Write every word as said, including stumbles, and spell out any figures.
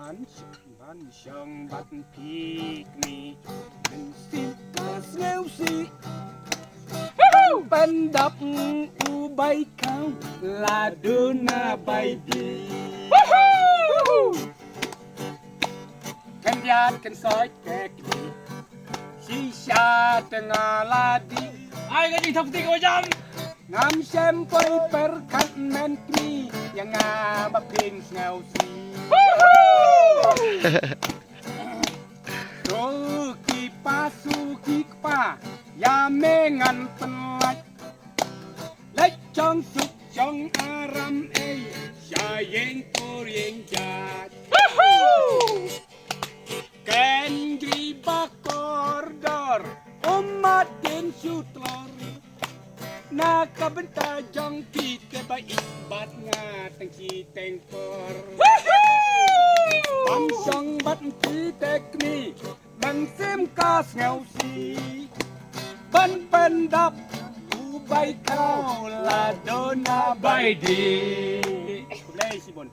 Ban shong, ban shong bad phi kmie, mynsiem ka sngewsih. Pyndap u bai khaw, la duna bai dih. Khyndiat khynsoit te kmie, shisha te nga la dih. Ai ka jingthap kti ka jam. Ngam shem poi pyrkhat men kmie, ïa nga ba phin sngewsih. To ki pa su ki kpa, ïa me ngan pynlait. Leit chong suk chong aram ei, sha ïing por ïing jait. Ken gri ba kordor, um mat ken shu tlor. Na ka bynta jong phi te ba ïeit bad nga tang shi teng por. Ban shong bad phi te kmie, mynsiem ka sngewsih. Ban pyndap u bai khaw, la duna bai dih. Khublei shibun.